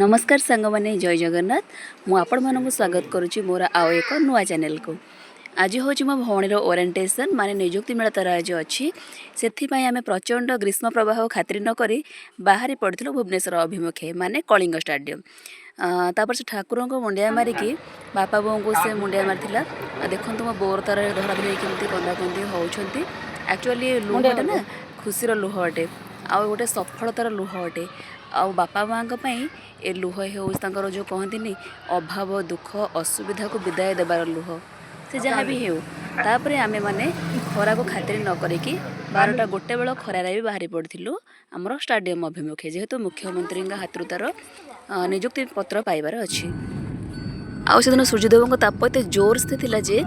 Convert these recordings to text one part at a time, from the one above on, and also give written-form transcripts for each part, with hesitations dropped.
ନମସ୍କାର ସାଙ୍ଗମାନେ, ଜୟ ଜଗନ୍ନାଥ। ମୁଁ ଆପଣମାନଙ୍କୁ ସ୍ୱାଗତ କରୁଛି ମୋର ଆଉ ଏକ ନୂଆ ଚ୍ୟାନେଲକୁ। ଆଜି ହେଉଛି ମୋ ଭଉଣୀର ଓରିଏଣ୍ଟେସନ୍, ମାନେ ନିଯୁକ୍ତି ମେଳା ତାର ଆଜି ଅଛି। ସେଥିପାଇଁ ଆମେ ପ୍ରଚଣ୍ଡ ଗ୍ରୀଷ୍ମ ପ୍ରବାହ ଖାତିର ନ କରି ବାହାରି ପଡ଼ିଥିଲୁ ଭୁବନେଶ୍ୱର ଅଭିମୁଖେ, ମାନେ କଳିଙ୍ଗ ଷ୍ଟାଡ଼ିୟମ୍। ତାପରେ ସେ ଠାକୁରଙ୍କୁ ମୁଣ୍ଡିଆ ମାରିକି, ବାପା ବୋଉଙ୍କୁ ସେ ମୁଣ୍ଡିଆ ମାରିଥିଲା। ଆଉ ଦେଖନ୍ତୁ, ମୋ ବୋଉର ତାର ଧରାଧରି ହେଇକି କେମିତି କନ୍ଦାକନ୍ଦି ହେଉଛନ୍ତି। ଆକ୍ଚୁଆଲି ଲୁହଟା ନା ଖୁସିର ଲୁହ ଅଟେ ଆଉ ଗୋଟେ ସଫଳତାର ଲୁହ ଅଟେ। ଆଉ ବାପା ମାଆଙ୍କ ପାଇଁ ଏ ଲୁହ ହେଉଛି ତାଙ୍କର ଯେଉଁ କହନ୍ତିନି, ଅଭାବ, ଦୁଃଖ, ଅସୁବିଧାକୁ ବିଦାୟ ଦେବାର ଲୁହ। ସେ ଯାହା ବି ହେଉ, ତାପରେ ଆମେମାନେ ଖରାକୁ ଖାତିର ନ କରିକି 12ଟା 1 ବେଳ ଖରାରେ ବି ବାହାରି ପଡ଼ିଥିଲୁ ଆମର ଷ୍ଟାଡ଼ିୟମ୍ ଅଭିମୁଖେ, ଯେହେତୁ ମୁଖ୍ୟମନ୍ତ୍ରୀଙ୍କ ହାତରୁ ତା'ର ନିଯୁକ୍ତି ପତ୍ର ପାଇବାର ଅଛି। ଆଉ ସେଦିନ ସୂର୍ଯ୍ୟଦେବଙ୍କ ତାପ ଏତେ ଜୋରସେ ଥିଲା ଯେ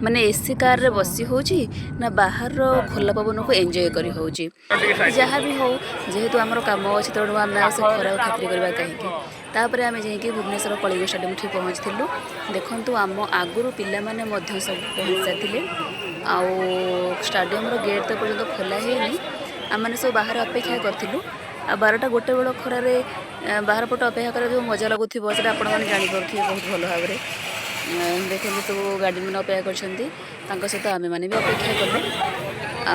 ମାନେ ଏସି କାରରେ ବସି ହେଉଛି ନା ବାହାରର ଖୋଲା ପବନକୁ ଏନ୍ଜୟ କରି ହେଉଛି। ଯାହା ବି ହଉ, ଯେହେତୁ ଆମର କାମ ଅଛି, ତେଣୁ ଆମେ ଆଉ ସେ ଖରାକୁ ଖାତିର କରିବା କାହିଁକି? ତାପରେ ଆମେ ଯାଇକି ଭୁବନେଶ୍ୱର କଳିଙ୍ଗ ଷ୍ଟାଡ଼ିୟମ୍ଠି ପହଞ୍ଚିଥିଲୁ। ଦେଖନ୍ତୁ, ଆମ ଆଗରୁ ପିଲାମାନେ ମଧ୍ୟ ସବୁ ପହଞ୍ଚି ସାରିଥିଲେ। ଆଉ ଷ୍ଟାଡ଼ିୟମର ଗେଟ୍ ତ ପର୍ଯ୍ୟନ୍ତ ଖୋଲା ହେଇନି। ଆମେମାନେ ସବୁ ବାହାରେ ଅପେକ୍ଷା କରିଥିଲୁ। ଆଉ 12ଟା 1 ବେଳ ଖରାରେ ବାହାର ପଟ ଅପେକ୍ଷା କରିବା ଯେଉଁ ମଜା ଲାଗୁଥିବ, ସେଇଟା ଆପଣମାନେ ଜାଣିପାରୁଥିବେ ବହୁତ ଭଲ ଭାବରେ। ଦେଖନ୍ତୁ, ସବୁ ଗାର୍ଡ଼ିଆନ୍ ମାନେ ଅପେକ୍ଷା କରିଛନ୍ତି, ତାଙ୍କ ସହିତ ଆମେମାନେ ବି ଅପେକ୍ଷା କଲୁ।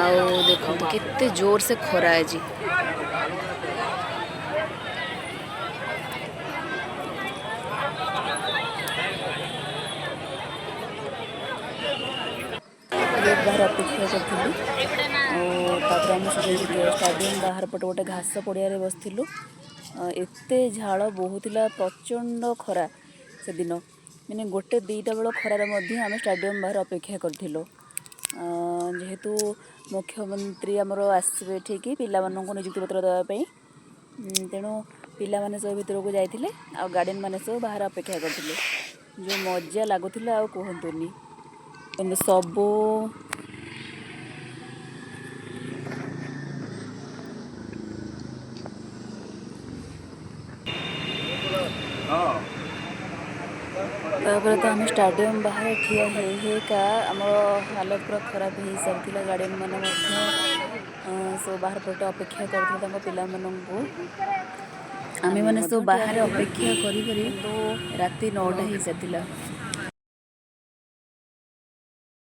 ଆଉ ଦେଖନ୍ତୁ, କେତେ ଜୋର ସେ ଖରା ଆଜି। ଗେଟ୍ ବାହାରେ ଅପେକ୍ଷା କରିଥିଲୁ। ଆଉ ତାପରେ ଆମେ ସେଠି ଷ୍ଟାଡ଼ିୟମ୍ ବାହାର ପଟେ ଗୋଟେ ଘାସ ପଡ଼ିଆରେ ବସିଥିଲୁ। ଏତେ ଝାଳ ବୋହୁଥିଲା, ପ୍ରଚଣ୍ଡ ଖରା ସେଦିନ। ମାନେ 1 2ଟା ବେଳ ଖରାରେ ମଧ୍ୟ ଆମେ ଷ୍ଟାଡ଼ିୟମ୍ ବାହାରେ ଅପେକ୍ଷା କରିଥିଲୁ, ଯେହେତୁ ମୁଖ୍ୟମନ୍ତ୍ରୀ ଆମର ଆସିବେ ଏଠିକି ପିଲାମାନଙ୍କୁ ନିଯୁକ୍ତି ପତ୍ର ଦେବା ପାଇଁ। ତେଣୁ ପିଲାମାନେ ସବୁ ଭିତରକୁ ଯାଇଥିଲେ ଆଉ ଗାର୍ଡ଼ିଆନ୍ ମାନେ ସବୁ ବାହାରେ ଅପେକ୍ଷା କରିଥିଲେ। ଯେଉଁ ମଜା ଲାଗୁଥିଲା, ଆଉ କୁହନ୍ତୁନି। କିନ୍ତୁ ସବୁ ତାପରେ ତ ଆମେ ଷ୍ଟାଡ଼ିୟମ୍ ବାହାରେ ଠିଆ ହେଇ ହେଇକା ଆମର ହାଲତ ପୁରା ଖରାପ ହେଇସାରିଥିଲା। ଗାର୍ଡ଼ିଆନ୍ ମାନେ ମଧ୍ୟ ସବୁ ବାହାର ପଟେ ଅପେକ୍ଷା କରିଥିଲେ ତାଙ୍କ ପିଲାମାନଙ୍କୁ। ଆମେମାନେ ସବୁ ବାହାରେ ଅପେକ୍ଷା କରି କରି ରାତି 9ଟା ହେଇସାରିଥିଲା।